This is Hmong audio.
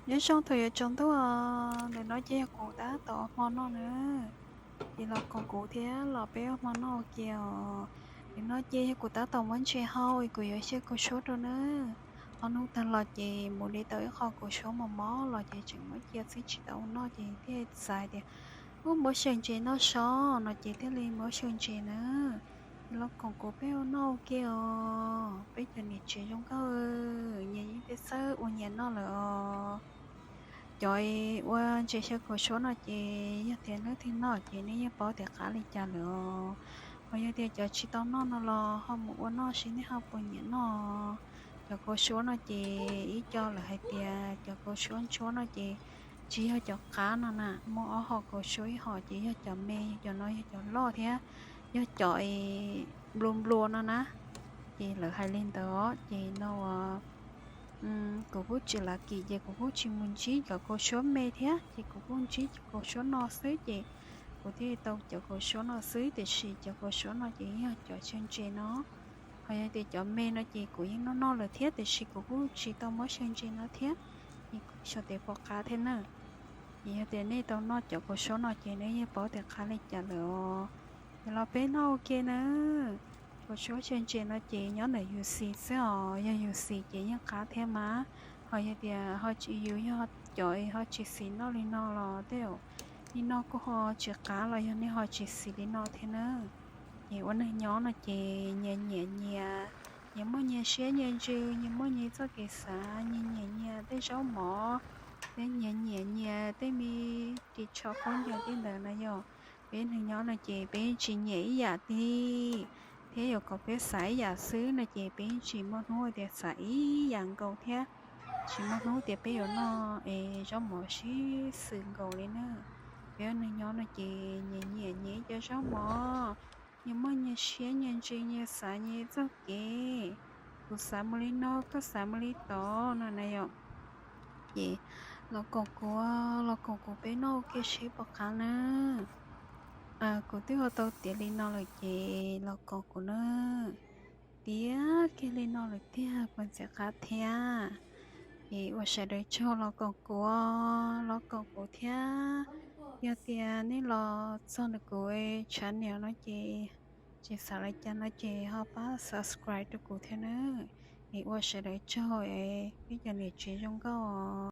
Nyob zoo thaum yuav tsaus ntuj os, ntawm no ces yog kuv tab tom ua hmo noj na. Ces los koom kuv thiab los peb ua hmo noj ua ke os. Ntawm no ces yog kuv tab tom muab ntses hau es kuv yuav xyaw kaus suab rau na. Ob hnub tag los ces mus de tau ib qho kaus suab mos mos los ces tseem muab cia xwb tsis tau ua noj ces thiaj xav tias, ub, muab xyaw ntses noj so no ces thiaj li muab xyaw ntses na. Los koom kuv peb ua noj ua ke os, peb cov niam tsev zoo nkauj, nyias yeej tej xawb ua nyias noj lawm os. Cov ua ntses xyaw kaus suab no ces yog tias hnub twg noj ces nej yeej paub tias qab li cas lawm os. Ho yog tias cov tsis tau noj no los ho mus ua noj seb nej ho puas nyiam noj. Cov kaus suab no ces ib co lawv hais tias cov kaus suab ntsuab no ces tsis yog cov qab no na, muaj ob hom kaus suab, ib hom ces yog cov me, cov no yog cov loj thiab, yog cov nplua nplua no na. Ces lawv hais li ntawd ces no kuv kuj tsis lav kim ces kuv kuj tsis mus ntsib cov kaus suab me thiab, ces kuv kuj ntsib cov kaus suab no xwb ces kuv thiaj tau cov kaus suab no xwb, tiam sis cov kaus suab no ces yog cov xyaw ntses no. Ho yog tias cov me no ces kuv yeej noj noj lawm thiab, tiam sis kuv kuj tsis tau muab xyaw ntses no thiab, es kuv xyuas tias puas qab thiab na. Ces yog tias nej tau noj cov kaus suab no ces nej yeej paub tias qab li cas lawm os. Ces los peb noj ua ke na. Kaus suab xyaw ntses no ces nyob ntawm yus xis xwb os, yog yus xis ces yeej qab thiab mas. Ho yog tias ho tsis, yus yog cov ho tsis xis noj li no los tej zaum li no kuj ho tsis qab los yog nej ho tsis xis li no thiab na. Ces ua neeg nyob no ces nyias nyiam nyias, nyias muaj nyias siab nyias ntsws, nyias muaj nyias txoj kev xav, nyias nyiam nyias tej zaub mov, thiab nyias nyiam nyias tej me ris tsho khaub ncaws tej ntawd na yom. Peb neeg nyob no ces peb tsis nyiam ib yam li, thiab yuav kom peb xav ib yam xwb no ces peb tsis muaj hnub tias xav ib yam nkaus thiab, tsis muaj hnub tias peb yuav noj es zaub mov sib xws nkaus li na. Peb ua neeg nyob no ces nyias nyiam nyias cov zaub mov, nyias muaj nyias siab nyias ntsws, nyias xav nyias txoj kev. Kuv xav mus li no, koj xav mus li tod no na yom. Ces los koom kuv, los koom kuv peb noj ua ke seb puas qab na. Kuv twb ua tau tiav li no lawm ces los koom kuv na. Tiav kiag li no lawm tiag puas ntxim qab thiab. Es ua sawv daws tsaug los koom kuv, los koom kuv thiab. Yog tias nej los txog ntawm kuv channel no ces tsis xav li cas no ces ho pab subscribe rau kuv thiab na. Es ua sawv daws tsaug es peb cov niam tsev zoo nkauj os.